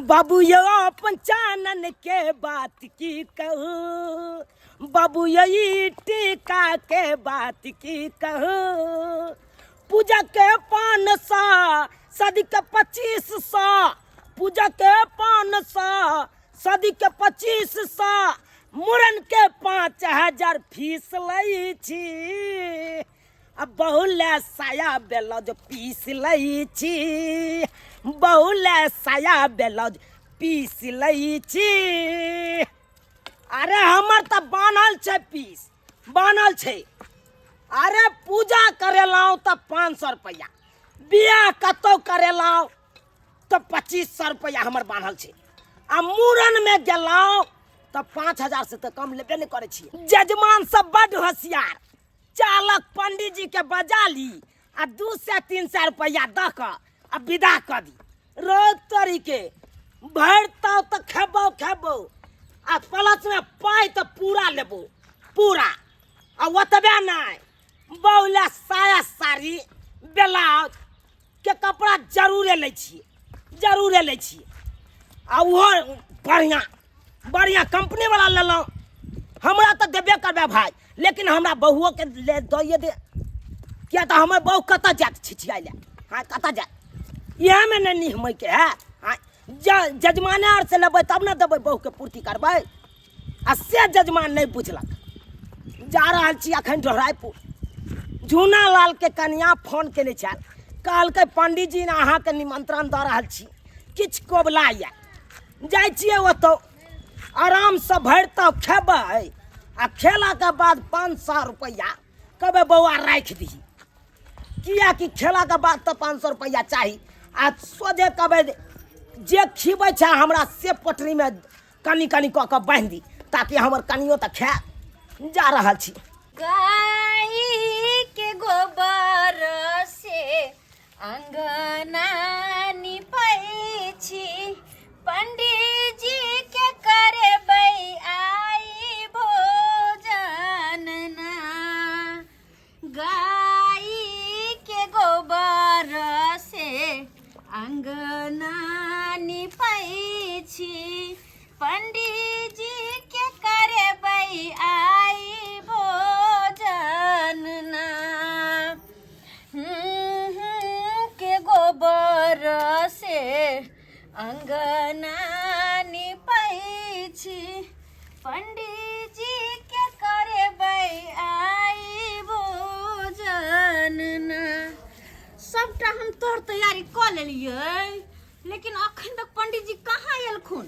बाबू यौ अपन चानन के बात की कहू, बाबू यौ ई टीका के बात की कहू। पूजा के 500, सदी के 2500, पूजा के 500, सदी के 2500, मुड़न के 5000 फीस लै छी, आ बहुले साया ब्लाउज पीस लै छी, बहुले साया ब्लाउज पीस लै छी। अरे हमर तऽ बान्हल छै, पीस बान्हल छै। अरे पूजा करेलहुँ तऽ 500 रुपैआ, बियाह कतहु करेलहुँ तऽ 2500 रुपैआ हमर बान्हल छै, आ मूड़नमे गेलहुँ तऽ 5000 से तऽ कम लेबे नहि करै छियै। जजमान सब बड्ड होशियार, चालक पंडीजी के बजा ली आ 200 300 रुपैआ दऽ कऽ आ विदा कऽ दी। रोज तरीके भरि ताव तऽ खेबो खेबो, आ प्लसमे पाइ तऽ पूरा लेबो पूरा। आ ओतबे नहि, बहुले साया साड़ी ब्लाउज के कपड़ा जरूरे लै छियै, जरूरे लै छियै, आ ओहो बढ़िआँ बढ़िआँ कंपनीवला लेलहुँ। हमरा तऽ देबे करबै भाय, लेकिन हमरा बहुओके ले दइए दे, किया तऽ हमर बहु कतऽ जायत छिछियाइ लए? हाँ कतऽ जायत? इएहमे ने निहमैके है। हाँ जजमाने आर से लेबै तब ने देबै, बहुके पूर्ति करबै। आ से जजमान नहि बुझलक। जा रहल छी अखन ढोराइपुर। झूना लाल के कनिया फोन केने छल, कहलकै पंडीजी अहाँके निमंत्रण दऽ रहल छी, किछु कोबला यऽ, जाइ छियै ओतऽ आरामसँ भरि तऽ खेबै, आ खेलाके बाद 500 रुपैआ कहबै बौआ राखि दही, किएकि खेलाके बाद तऽ 500 रुपैआ चाही। आ सोझे कहबै जे खिबै छै हमरा से पोटरीमे कनि कनि कऽ कऽ बान्हि दी, ताकि हमर कनियो तऽ खाय। जा रहल छी। गाय के गोबर से अंगना निपै छी, पंडीजी के करबै आई भोजन ना। गाय के गोबर से अंगना निपै छी, पंडीजी के करबै आई भोजन ना। के गोबर से अंगना निपै छी, पंडीजी के करबै आई भोजन ना। सबटा हम तोहर तैयारी कऽ लेलियै, लेकिन अखन तक पंडीजी कहाँ एलखुन?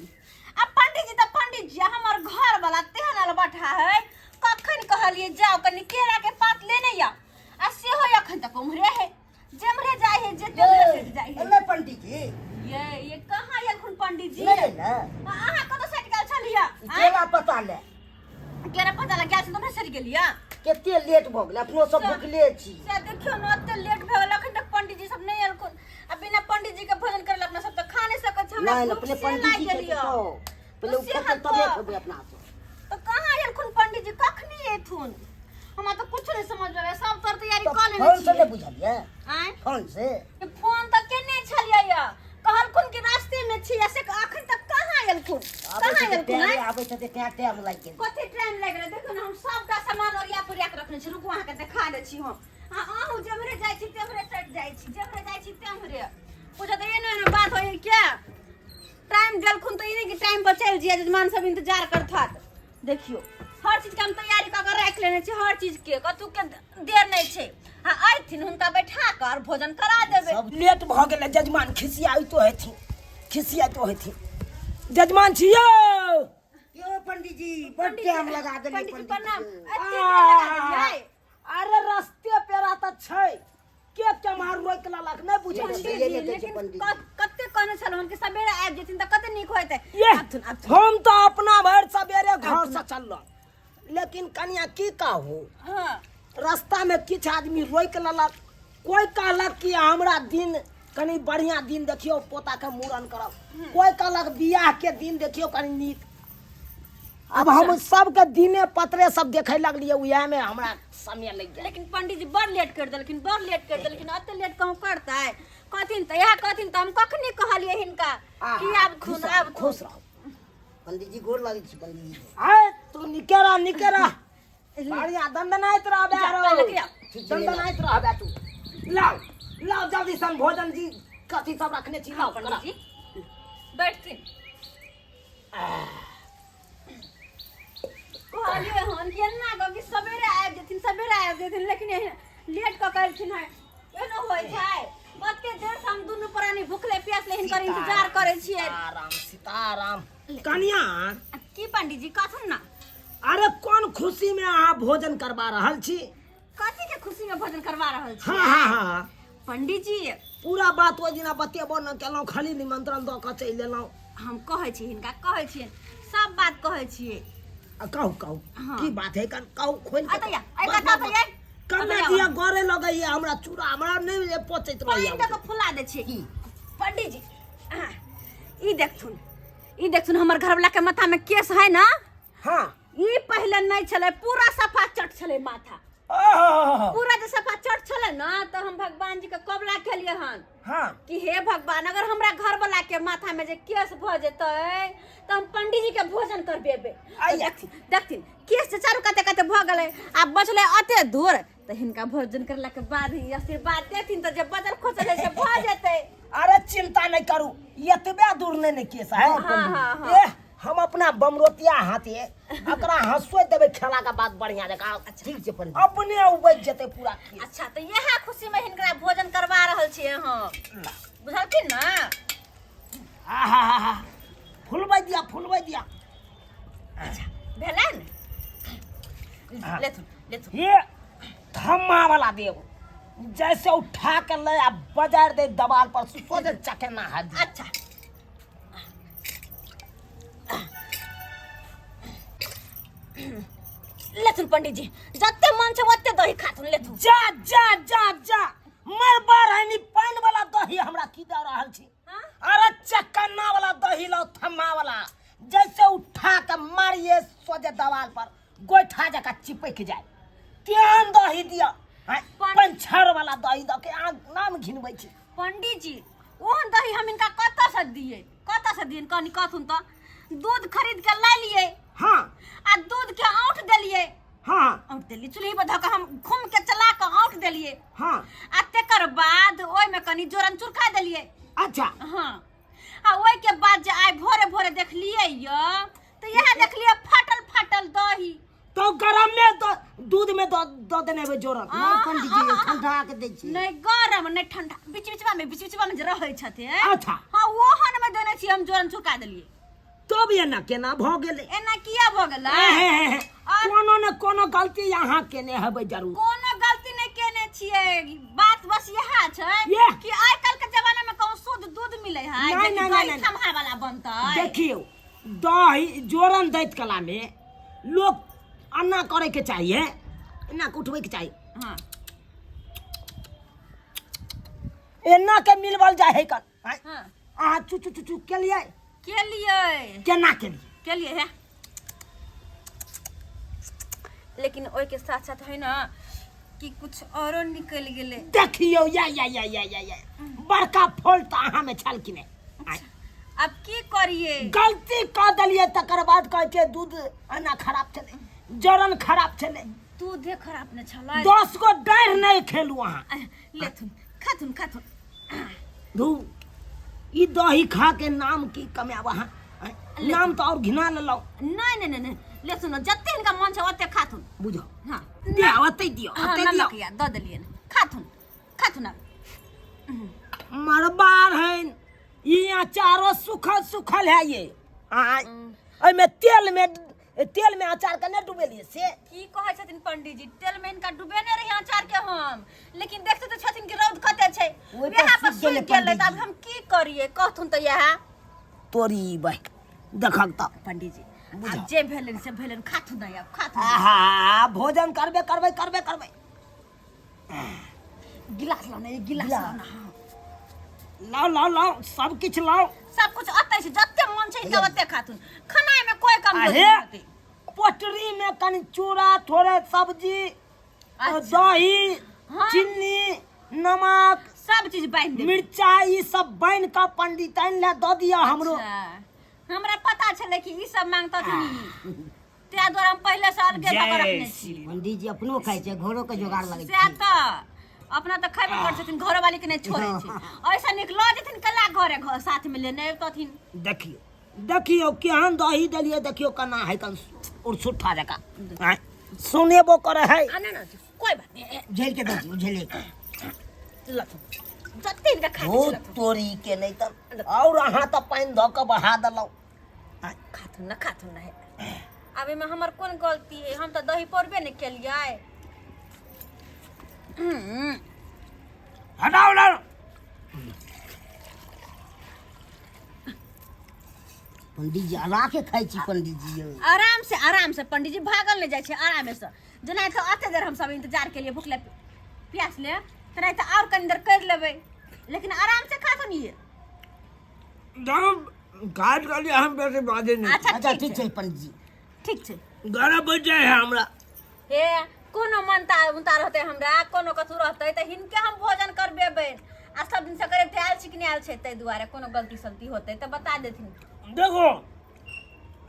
आ पंडीजी तऽ पंडीजी, हमर घर वाला तेहन अलबठा है, कखन कहलियै जाओ कनि केरा के पात लेने आउ, आ सेहो अखन तक उम्हरे है, जेम्हरे जाइ है जे तेम्हरे सटि जाइ है। एलै पंडीजी। ये कहाँ एलखुन पंडीजी? नहि ने। अहाँ कतऽ सटि गेल छलियै? केला पता ले। केरा पता लग गेल छल, तुमरे सटि गेलियै? कते लेट भऽ गेलै, अपनो सब भुखले छी। से देखियौ ने, ओते लेट भऽ गेल, अखन तक पंडीजी सब नहि एलखुन, आ बिना पंडीजी के भोजन करल अपना सब तऽ खा नहि सकैत छी। हमरा नहि, भूख अपने से पंडीजी लागि के गेल यऽ। तो पहिले से ओ खेतै हम तबे तऽ- खेबै अपना सब। तऽ कहाँ एलखुन पंडीजी, कखनी एथुन? हमरा तऽ कुछ नहि समझ में आबै, सब तर तैयारी कऽ लेने फोन से छियै। नहि बुझलियै? आँय? फोन से फोन तऽ केने छलियै यऽ, कहलखुन कि रास्ते में छी, से अखन तक कहाँ एलखुन? आबै कहाँ छै एलखुन? टाइम आँय? आबै छै तऽ टाइम लागि गेल। कथी टाइम लागि गेलै? देखियौ ने, हम सबटा सामान ओरिया पोरिया के रखने छी, रुकू अहाँके देखा दै छी हम। आ अहूँ जेम्हरे जाइ छी तेम्हरे सटि जाइ छी, जेम्हरे जाइ छी तेम्हरे। पूछो तऽ एनो एनो बात होइ क्या? टाइम देलखुन तऽ ई नहि कि टाइम पर चलि जइए, जजमान सब इंतजार करथत। देखियौ हर चीजके हम तैयारी कऽ कऽ राखि लेने छी, हर चीजके कतहु के देर नहि छै। आ अयथिन हुनका बैठा कऽ आओर भोजन करा देबै। सब लेट भऽ गेलै, जजमान खिसियाइतो हेथिन, खिसियाइतो हेथिन। जजमान छियौ। यौ पंडीजी, बड टाइम लगा देलियै। पंडीजी प्रणाम। पंडीजी एते देर लगा देलियै? अरे रस्ते पेरा तऽ छै, के केम्हर रोकि लेलक नहि बुझै पंडीजी, छियै। नहि दै छै लेकिन पंडीजी। कते कहने छलहुँ कि सबेरे आबि जेथिन तऽ कते नीक होइतै। ये आबथुन आबथुन। हम तऽ अपना भरि सबेरे घर से चललहुँ, लेकिन कनिया की कहू, हाँ रास्ता में किछु आदमी रोकि लेलक। कोइ कहलक कि हमरा दिन कनि बढ़िया दिन देखियौ, पोता के मूड़न करब। कोइ कहलक बियाह के दिन देखियौ कनि नीक। अब हम सबके दिने पत्रे सब देखे लगलियै, उएह में हमरा समय लागि गेल। लेकिन पंडीजी बड़ लेट कर देलखिन, बड़ लेट कर देलखिन। एते लेट कहूँ करतै? कहथिन तऽ इएह कहथिन तऽ हम कखनी कहलियै हिनका कि आब खुश थुन रहू, आब खुश रहू। पंडित जी गोर लागै छी पंडित जी। आय तू निके रह, निके रह, बढ़िया दंदनाइत रह बे। जा, रो। पहिले के आउ। ठीक छै। दंदनाइत रह बे तू। लाओ लाओ जल्दी सन भोजन जी, कथी सब रखने छी, लाओ पंडित जी बैठथिन। कहलियै हन कि एना कऽ कि सवेरे आबि जेथिन, सवेरे आबि जेथिन, लेकिन एहन लेट कऽ के एलखिन हँ। एना होइ छै? कते देर से हम दुनू प्राणी भुखले प्यासले हिनकर इंतजार करै छियै। सीताराम सीताराम। कनिया। की पंडित जी, कहथुन ना। अरे कोन खुशी में अहाँ भोजन करवा रहल छी? कथी के खुशी में भोजन करवा रहल छी? हाँ हाँ हाँ। पंडित जी, पूरा बात ओहि दिना बतेबो न केलहुँ, खाली निमंत्रण दऽ कऽ चलि एलहुँ। हम कहै छी हिनका, कहै छियै, सब बात कहै छियै। आ कहू कहू। हाँ। की बात है, कन कहू खोलि आ कऽ। तऽ या, एहि कथा तऽ ये। कन्ना दिया गरे लगैया हमरा चूड़ा, हमरा नहि जे पचैत पानि रहैया। दऽ कऽ फुला दै छियै। पंडित जी, हाँ, ई देखथुन, ई देखथुन, हमर घरवला के माथा में केस है ना? हाँ। ई पहिले नहि छलै, पूरा सफा चट छलै माथा। ओहो। पूरा जे सफा चट छलै ना, तऽ हम भगवान जी के कबला केलियै हन कि हे भगवान, अगर हमरा घरवला के माथा में जे केस भऽ जेतै तऽ हम पंडित जी के भोजन करबेबै। आइया। देखथिन देखथिन, केस जे चारू काते काते भऽ गेलै, आब बचलै अते दूर, तऽ हिनका भोजन करला के बाद ही आशीर्वाद देथिन तऽ जे बचल खोचल है से भऽ जेतै। अरे चिंता नहीं करू, एतबे दूर नहीं ने केस है। हाँ, हाँ, हाँ। एह, हम अपना बमरोतिया हाथे एकरा हंसोइ देबै खेला के बाद बढ़िया जकाँ। ठीक छै पंडित। अपने उबजि जेतै पूरा केस। अच्छा, तऽ इएह खुशी में हिनकरा भोजन करवा रहल छियै हम, बुझलखिन ना? आहा, फुलबै दिया, फुलबै दिया। भेलै ने? लेथुन लेथुन। ये थम्मा वाला देव जैसे उठा के ले आ बजार दे दबाल पर, सोझे चकेना हाथ दिया। अच्छा, लेथुन पंडित जी, जते मन छै ओते दही खाथुन, लेथुन। जा जा जा जा, मरबार हनी पानि वाला दही हमरा की दऽ रहल छी? हाँ? अरे चकन्ना वाला दही लाओ, थम्मा वाला, जैसे उठा के मारिए सोझे दवाल पर गोइठा जकाँ चिपक जाए तेहन दही दिअ। आँय, पंछर वाला दही दऽ के अहाँ नाम घिनबै छी। पंडित जी, ओहन दही हम इनका कतऽ से दिए, कतऽ से दिए, कनी कहथुन तऽ? दूध खरीद के ला लिए आ दूध के औंट देलिए। औंट देलिए, चूल्ही पर धऽ के हम घूम के चला के औंट देलिए। आ तेकर बाद ओहिमे कनी जोरन चुरका देलिए। हाँ, आ ओहि के बाद जे आइ भोरे भोरे देखलिए य तऽ इएह देखलिए फाटल फाटल दही। तो गरम में दूध में दऽ देने हेबै जोरन। नहि पंडित जी, ठंडा के दै छी। नहि गरम नहि ठंडा, बीच बीचवा में, बीच बीचवा में जे रहै छथिन। हाँ, ओहन में देने छी हम, जोरन चुरका देलिए। तब एना केना भऽ गेलै? एना किया भऽ गेलै? हे, हे, हे। कोनो ने कोनो गलती अहाँ केने हेबै जरूर। कोनो गलती नहि केने छियै, बात बस इएह छै कि आइ काल्हि के जमाना में कहूँ शुद्ध दूध मिलै है नहि, जे कि नहि, दही नहि, नहि। थम्हा वाला बनतै? देखियौ, दही जोरन दैत कला में लोग अन्ना करे के चाहिए, एना के उठबै के चाही। एना के मिलबल जाय है कन। आँय, अहाँ चू चू चू चू केलियै? केलियै। केना केलियै? केलियै हे, लेकिन ओहिके साथ साथ है ना कि कुछ औरो निकलि गेलै। देखियौ, या या या या या या, बड़का फॉल्ट अहाँ में छल कि नहि? आँय, अब की करिए? गलती कऽ देलियै, तकर बाद कहै छै दूध एना खराब छलै, जरन खराब छलै। दूधे खराब ने छलै। 10 गो डाढ़ि नहि खेलू अहाँ। आह, लेथुन, खाथुन खाथुन। धू, ई दही खा के नाम की कमायब अहाँ? आँय, नाम तऽ आओर घिना लेलहुँ। नहि नहि नहि नहि, लेथुन ने, जते हिनका मन छै ओते खाथुन। बुझो। हाँ। दिअ, ओतै दिअ। हाँ। ओतै दिअ। नमक या दऽ देलियै, खाथुन खाथुन आब। मरबार हन ई अचारो सुखल सुखल है ये। आय, एहिमे तेल में अचार के नहि डुबेलियै से? की कहै छथिन पंडित जी, तेल में हिनका डुबेने रही अचार के हम, लेकिन देखते तऽ छथिन कि रौद कते छै। ओहि पर वएह पर सुखि गेलै सुखि गेलै, तऽ आब पंडीजी। हम की करियै, कहथुन तऽ इएह। तोरी बह, देखक तऽ। पंडित जी, आब जे भेलनि से भेलनि, खाथुन नहि, आब खाथुन। आहा, भोजन करबे करबै, करबे करबै। गिलास लाउ ने, एक गिलास गिलास। लाउ ने, हाँ। लाउ लाउ लाउ, सब किछु लाउ। सब कुछ अतै छै, जते मन छै हिनका ओते खाथुन, खानाइ में कोई कमजोरी अहे। नहि होतै। पोटरी में कनि चूड़ा, थोड़े सब्जी, अच्छा। दही, हाँ। चीनी, नमक। सब चीज बांधि देबै। मिरचाई ई सब बान्हि कऽ पंडिताइन लए दऽ दिअ हमरो। अच्छा, हमरा पता छलै कि ई सब मांगतथिन ई, ताहि दुआरे हम पहिले से अलगे भऽ कऽ रखने छी। पंडित जी अपनो खाइ छै, घरो के जोगाड़ लगै सएह छै। तऽ अपना तऽ खयबे करै छथिन, घरोवाली के नहि छोड़ै छै। ऐसा नीक लऽ जेथिन कला घरे घर साथ में लेने अबितथिन। देखियौ देखियौ केहन दही देलियै, देखियौ केना है कन उड़सुट्ठा जकाँ आँय, सुनेबो करे है। आ ना ना, कोई बात नहीं, झेल के दै छी, झेले के। लथुन जते हिनका खाय के ओ छै लथुन। तोरी के नहि तऽ और अहाँ तऽ पानि धऽ कऽ बहा देलहुँ। खाथुन ना, खाथुन ना। आब एहिमे हमर कोन गलती है? हम तऽ दही पौरबे नहि केलियै। हटाउ ना। पंडित जी अला के खाइ छी पंडित जी यौ। आराम से, आराम से पंडित जी, भागल नहि जाइ छै, आरामे से। जेना तऽ एते देर हम सब इंतजार केलियै भूख ले प्यास ले, तेना तऽ आओर कनि देर करि लेबै, लेकिन आराम से खाथुन ये। जब काज कर लिया हम बेसी बाजे नहीं। अच्छा। अच्छा। ठीक। ठीक छै पंडित जी। ठीक छै। 11 बज जाए है हमरा। हे, कोनो मनता उनता रहतै हमरा, कोनो कथू रहतै तऽ हिनके हम भोजन करबेबै आ सब दिन से करेब आयल छी कि नहि आयल छै, ताहि दुआरे कोनो गलती सलती होतै तऽ बता देथिन। देखो,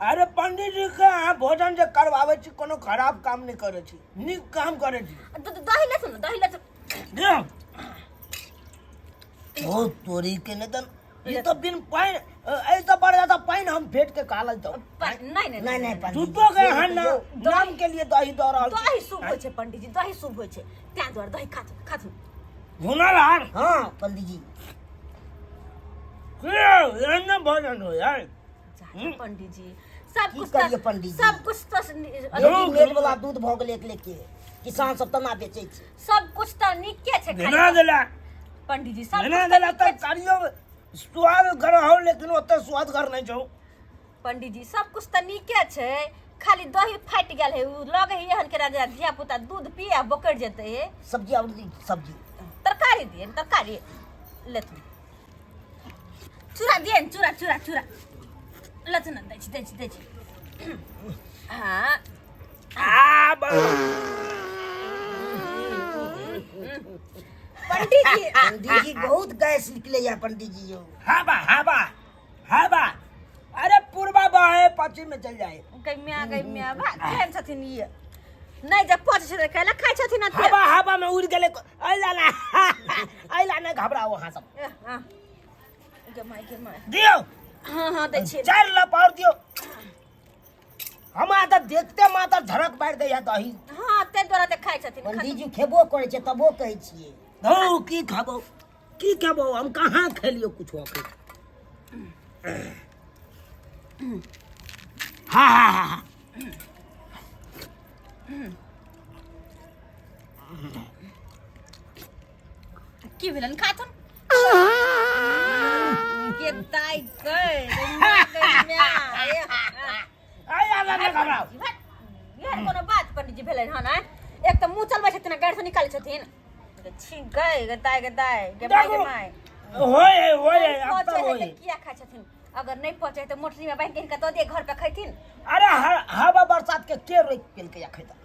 अरे पंडित जी के अहाँ भोजन जे करवाबै छी, कोनो खराब काम नहि करै छी, नीक काम करै छी। दही लेथुन ने, दही लेथुन। देखो। ओ तोरी के नहि तऽ ई तऽ बिन पानि एहि से बड़ ज्यादा पानि हम फेट के खा लेतहुँ। नहि नहि। नहि नहि पंडित जी। झूठो के अहाँ नाम के लिए दही दऽ रहल छी। दही शुभ होइ छै पंडित जी, दही शुभ होइ छै, ताहि दुआरे दही खाथुन, खाथुन। भुनल हार। हँ पंडित जी। के एहन ने भोजन होइ है? जा पंडित जी, सब की कुछ करियै तऽ पंडित जी? सब कुछ तऽ लेकिन मेल वाला दूध भऽ गेलै एक लेके, किसान सब तना बेचै छै। सब कुछ तऽ नीके छै खाली। भेना देला। पंडित जी, सब भेना कुछ तऽ देला। नीके छै। तरकारियो स्वादगर हौ, लेकिन ओते स्वादगर नहि छौ। पंडित जी, सब कुछ तऽ नीके छै, खाली दही फाटि गेल है। उ लगे है एहन के राजा धिया पुता दूध पिए आ बोकरि जेतै हे। सब्जी और दी, सब्जी। तरकारी दिए, तरकारी लेथुन। चूड़ा दिए ने, चूड़ा चूड़ा चूड़ा लेथुन ने। दै छी, दै छी, दै छी। हाँ। आ पंडित जी। पंडित जी, बहुत गैस निकले या पंडित जी यौ। हवा हवा हवा, अरे पूर्वा बहे पश्चिम में चल जाए। गैम्या गैम्या भा केहन छथिन ई? नहि जब पच छै तऽ कैला खाइ छथिन एते? हवा हवा में उड़ गेलै। अइला ना, अइला ना, घबराओ अहाँ सब। हाँ। गे माय, गे माय। दियौ। हाँ हाँ, दै छियै। चारि लप और दियौ। हमरा तऽ देखते मात्र झड़क बारि दैया दही। हाँ, ताहि दुआरे तऽ खाइ छथिन। पंडित जी खेबो करै छै तबो कहै छियै। हौ, की खाबो, की खेबो? हम कहाँ खेलियो कुछो अखन। हाँ हाँ हाँ हाँ। की भेलनि? खाथुन के दाइ गै, गै गै माय, ए, आइ आला ना घबराओ। इएह कोनो बात पंडित जी भेलनि हन? आँय, एक तऽ मुँह चलबै छथिन आ गाड़ि से निकालै छथिन। छी गै, गे दाइ, गे दाइ, गे माय, गे माय। होय है, होय है, अब पचै तऽ है होय तऽ है। किया खाइ छथिन? अगर नहि पचै है तऽ मोटरी में बान्हि के हिनका दऽ दियै, घर पे खैथिन। अरे हवा बरसात के रोकि पेलकै अखन तक?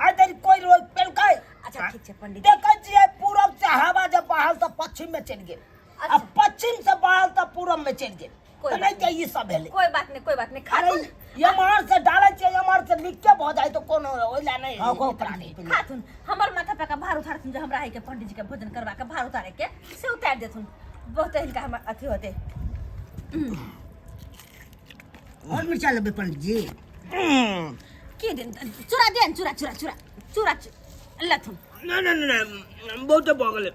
आइ धरि कोइ रोकि पेलकै? अच्छा, ठीक छै पंडित जी। देखै छियै, पूरब से हवा जब बहल तऽ पश्चिम में चलि गेल आ अच्छा। पश्चिम से बहल तऽ पूरब में चलि गेल। कोई तऽ बात नहि तऽ ई सब भेलै। कोई बात नहीं, कोई बात नहीं। अरे खाथुन। एम्हर से डालै छियै, एम्हर से लिखे भऽ जाइ तऽ कोनो ओहि लए नहि। हँ, कहू पंडित जी। खाथुन, हमर माथा पे का भार उतारथुन, जे हमरा है के पंडित जी के भोजन करवा के भार उतारे के से उतार देथुन। बहुत हिनका हमर अथी होते। और मिर्चा लेबै पंडित जी? की दिन चूड़ा दे ने, चूड़ा चूड़ा चूड़ा चूड़ा लथुन। नहि नहि नहि नहि, बहुत भऽ गेलै।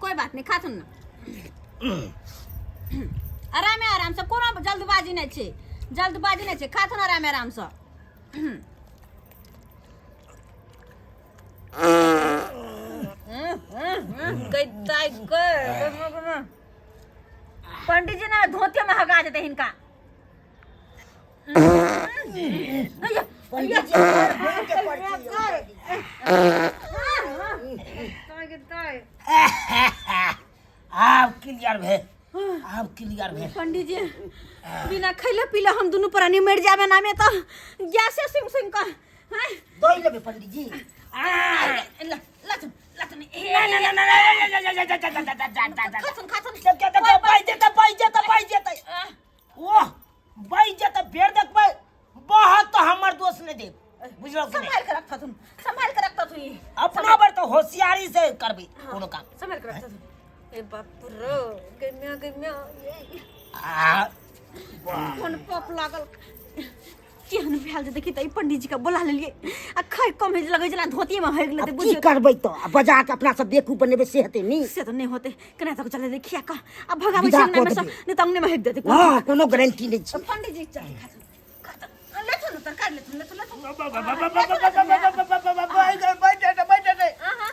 कोई बात नहीं, खाथुन ना, आरामे आराम से, कोनो जल्दबाजी नहि छै, जल्दबाजी नहि छै। खाथुन आरामे आराम से। पंडित जी ने धोती में हगा देते हिनका। पंडित जी, घर घूम के पड़ै छै यौ। आब क्लियर भेल, आब क्लियर भेल। पंडित जी, बिना खैले पीले हम दुनू प्राणी मरि जाबे नामे तऽ गैसे सुनि सुनि कऽ। हैं? दही लेबै पंडित जी? ल लथुन लथुन ना ना ना ना ना। खाथुन खाथुन। देखियो देखियो, बहि जेतै बहि जेतै बहि जेतै। ओह, बहि जेतै। फेर देखबै बहुत तो हमर दोष नहि देब, बुझलौ कि नहि? संभाल के रखथुन, संभाल के रखथुन ई। अपना बर तो होशियारी से करबै कोनो काम। संभाल के रखथुन। ए बाप रे, गम्या गम्या। आ कोन पप लागल, केहन भेल जे देखी त ई पंडीजी के बोला लेलिए आ खाय कम हे लगै जेना धोती में होय गेलै। आब त की बुझियौ करबै तऽ? आ बजा के अपना सब बेकूफ बनेबै से हेतै नी? से तऽ नहि होते। केना तक चले देखिया का आ भगाबै विदा छै अंगना कऽ में सब। देबै। नहि तऽ अंगने में हेक देतै। हँ, कोनो गारंटी नहि छै। पंडीजी चल खाथुन खाथुन, लेथुन न तरकारी, लेथुन लेथुन लेथुन। बैठ जेतै बैठ जेतै। अहाँ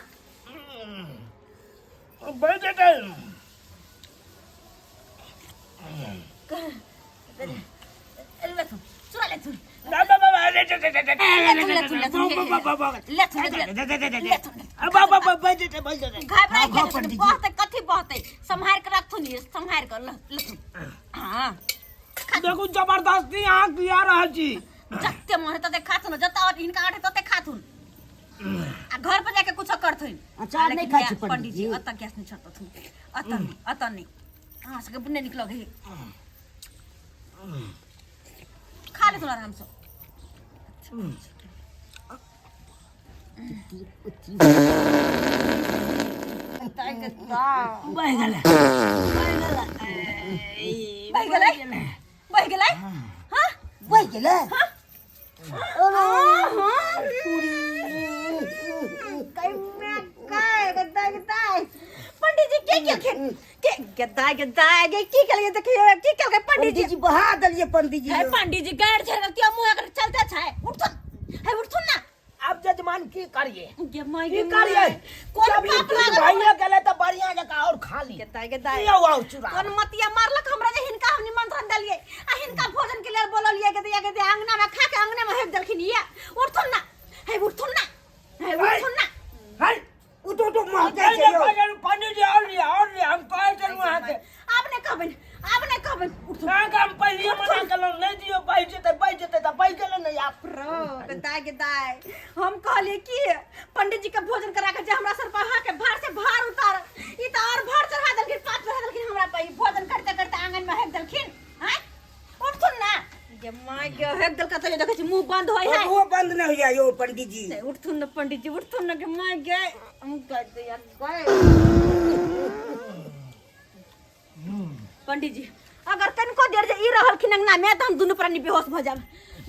बैठ जेतै। लेथुन, चुरा लेथुन। लेथुन लेथुन लेथुन लेथुन लेथुन। बैठ जेतै। घबराइ हाँ, के पंडीजी। बहतै, कथी बहतै? सम्हारि के रखथुन, ई सम्हारि के लेथुन। हाँ। देखू, जबरदस्ती अहाँ किया रहल छी? जते मन हेतै तते खाथुन, जते और हिनका आटे तते खाथुन आ घर पर जाके कुछो करथुन। अचार नहि लेकिन खाइ छी पंडीजी? पंडीजी। अतऽ गैस नहि छोड़तथुन, अतऽ नहि, अतऽ नहि। अहाँ सबके नहि नीक लगै है। खा लेथुन आरामसँ। बहि गेलै। बहि गेलै, बहि गेलै। हाँ। बहि गेलै। हाँ। पंडीजी के के के के गद्दा गद्दा गे की केलकै? देखियो की केलकै पंडीजी। पंडीजी, बहा देलियै पंडीजी। हे पंडीजी, गाड़ झड़ के मुंह अगर चलते छै। उठथुन, हे उठथुन ना। आब जजमान की करिए? गे माय की गे करिए? माय। कोन जब पाप लिट्टी लागल? भइए गेलै तऽ बढ़िया जकाँ और खा ली। गद्दा गद्दा। दियौ आउ चूड़ा। कोन मतिया मारलक हमरा जे हिनका हम निमंत्रण देलियै आ हिनका भोजन के लेल बोललियै? के दिया के दिया, अंगना में खा के अंगने में हेक देलखिन। ये उठथुन ना, हे उठथुन ना, हे उठथुन ना। है। उठो उठो, मर जाइ छै यौ। पंडीजी, और लिया और लिया, हम कहै छलहुँ अहाँके। आब नहि कहबनि, आब नहि कहबनि। उठथुन। अहाँके हम पहिले मना केलहुँ, नहि दियौ, बहि जेतै बहि जेतै, तऽ बहि गेलै ने आब। रो गदाय गदाय, हम कहलिए कि पंडित जी के भोजन करा के जे हमरा सर पर अहाँ के भार से भार उतार, ई तऽ और भार चढ़ा देलखिन, पाप चढ़ा देलखिन हमरा पर। ई भोजन करते करते आंगन में हेक देलखिन। आँय, उठथुन ना गे माय गे। हेक देलका तऽ देखै छी मुंह बंद होय है। वो बंद नहि होइया यौ पंडीजी। से उठथुन ना पंडित जी, उठथुन ना गे माय गे। हम कह दिया गए पंडित जी, अगर तनिको देर जे ई रहलखिन अंगना में तऽ हम दुनू प्राणी बेहोश भऽ जायब,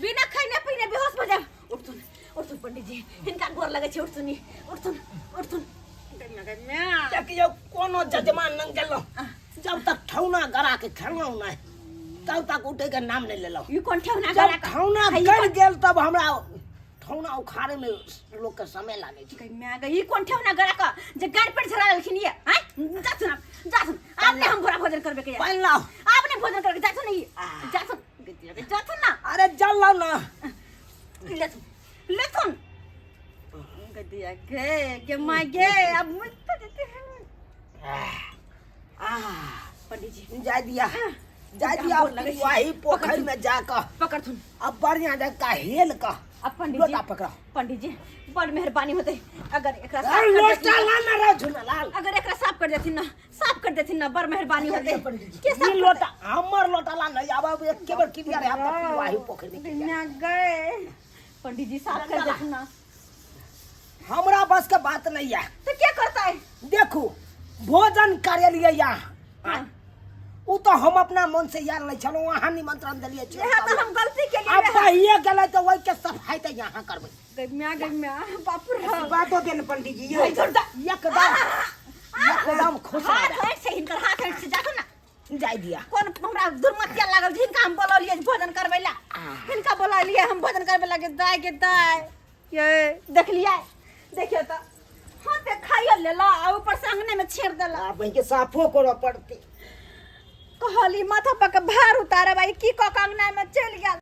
बिना खैने पीने बेहोश भऽ जायब। उठथुन उठथुन पंडित जी, हिनका गोर लगै छै। उठथुन ई, उठथुन उठथुन। गम्या। देखियौ, कोनो जजमान नंग गेलहुँ, जब तक ठौना गड़ा के खेलहुँ नहि तब तक उठे के नाम नहि लेलहुँ। ई कोन ठेहुना जब गड़ा के? ठौना है ई गड़ गेल तब हमरा ठौना उखाड़े में लोग के समय लागे छै। गम्या गे, ई कोन ठेहुना गड़ा के जे गाड़ पर झरा लेलखिन ये? आँय, जाथुन आब, जाथुन। आब नहि हम भोरा भोजन करबे के। पानि लाउ। आब नहि भोजन करबे, जाथुन ई, जाथुन जाथुन ना। अरे जल लाउ ना। लेथुन लेथुन। गदिया गे गे माय गे, अब मुझ तो देते हैं। पंडित जी। जाय दिया जाय दिया। गोर लगै छी। वही पोखरि में जाकऽ पकड़थुन। अब बढ़िया जकाँ हेल कऽ अब पंडित जी लोटा पकड़ा। पंडित जी, बड़ मेहरबानी होते अगर एकरा साफ अरे कर लोटा देथिन। ला ना रे झुना लाल। अगर एकरा साफ कर देथिन ना, साफ कर देथिन ना, बड़ मेहरबानी होते। पंडित जी। के साफ ई कर लोटा हमर लोटा ला नहीं, आब आब एके बेर क्लियर है, आब तक वही पोखरि में क्लियर। ना गए पंडित जी, साफ कर देथिन ना। हमरा बस के बात नहीं है। तो क्या करता है? देखू, भोजन करे लिए यहाँ हाँ। उ तो हम अपना मन से यार नहीं छलहुँ, अहाँ निमंत्रण देलिए छी। यहाँ तो हम गलती के लिए अब बहिए गेलै तऽ ओहि के सफाई तऽ यहाँ करबै। गम्या गम्या, बाप रे। बातो देन पंडीजी यौ। भाई छोड़ दे। एकदम एकदम खुश हाथ रह। हट से, हिनकर हाथ हट से, जाथुन ना। जाय दिया। कोन हमरा दुर्मतिया लागल जे हिनका हम बोललिए भोजन करबै ला? हिनका बोललिए हम भोजन करबै ला। के दाय के दाय ये देखलिए, देखियो तऽ हाँ ते खाइयो लेला आ ऊपर से अंगने में छेड़ देला। आब के साफो करऽ पड़तै। कहली माथा पर के भार उतारब, आई की कऽ के अंगना में चलि गेल।